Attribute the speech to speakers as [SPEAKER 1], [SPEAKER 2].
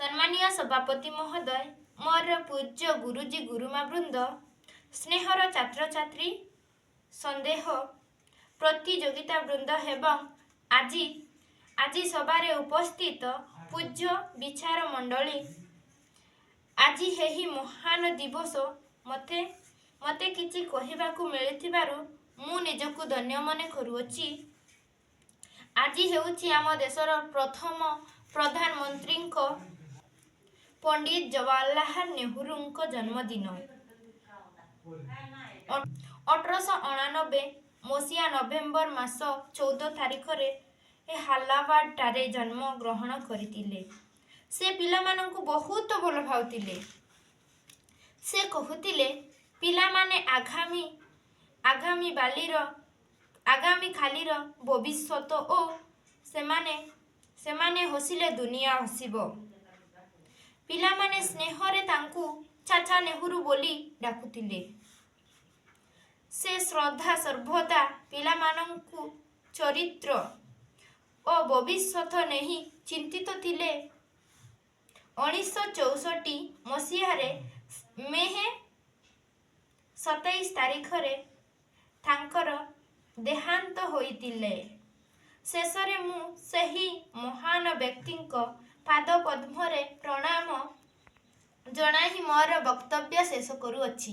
[SPEAKER 1] ସମ୍ମାନୀୟ ସଭାପତି ମହୋଦୟ, ମୋର ପୂଜ୍ୟ ଗୁରୁଜୀ ଗୁରୁମା ବୃନ୍ଦ, ସ୍ନେହର ଛାତ୍ରଛାତ୍ରୀ, ସନ୍ଦେହ ପ୍ରତିଯୋଗିତା ବୃନ୍ଦ ଏବଂ ଆଜି ସଭାରେ ଉପସ୍ଥିତ ପୂଜ୍ୟ ବିଚାର ମଣ୍ଡଳୀ, ଆଜି ଏହି ମହାନ ଦିବସ ମୋତେ କିଛି କହିବାକୁ ମିଳିଥିବାରୁ ମୁଁ ନିଜକୁ ଧନ୍ୟ ମନେ କରୁଅଛି। ଆଜି ହେଉଛି ଆମ ଦେଶର ପ୍ରଥମ ପ୍ରଧାନମନ୍ତ୍ରୀଙ୍କ ପଣ୍ଡିତ ଜବାହରଲାଲ ନେହେରୁଙ୍କ ଜନ୍ମଦିନ। 1889 ମସିହା ନଭେମ୍ବର ମାସ 14 ତାରିଖରେ ଆହ୍ଲାବାଦଠାରେ ଜନ୍ମ ଗ୍ରହଣ କରିଥିଲେ। ସେ ପିଲାମାନଙ୍କୁ ବହୁତ ଭଲ ପାଉଥିଲେ। ସେ କହୁଥିଲେ, ପିଲାମାନେ ଆଗାମୀ କାଲିର ଭବିଷ୍ୟତ ଓ ସେମାନେ ହସିଲେ ଦୁନିଆ ହସିବ। ପିଲାମାନେ ସ୍ନେହରେ ତାଙ୍କୁ ଚାଚା ନେହେରୁ ବୋଲି ଡାକୁଥିଲେ। ସେ ସଦା ସର୍ବଦା ପିଲାମାନଙ୍କୁ ଚରିତ୍ର ଓ ଭବିଷ୍ୟତ ନେଇ ଚିନ୍ତିତ ଥିଲେ। 1964 ମସିହାରେ ମେ 27 ତାରିଖରେ ତାଙ୍କର ଦେହାନ୍ତ ହୋଇଥିଲେ। ଶେଷରେ ମୁଁ ସେହି ମହାନ ବ୍ୟକ୍ତିଙ୍କ ପାଦ ପଦ୍ମରେ ପ୍ରଣାମ ଜଣାଇ ମୋର ବକ୍ତବ୍ୟ ଶେଷ କରୁଅଛି।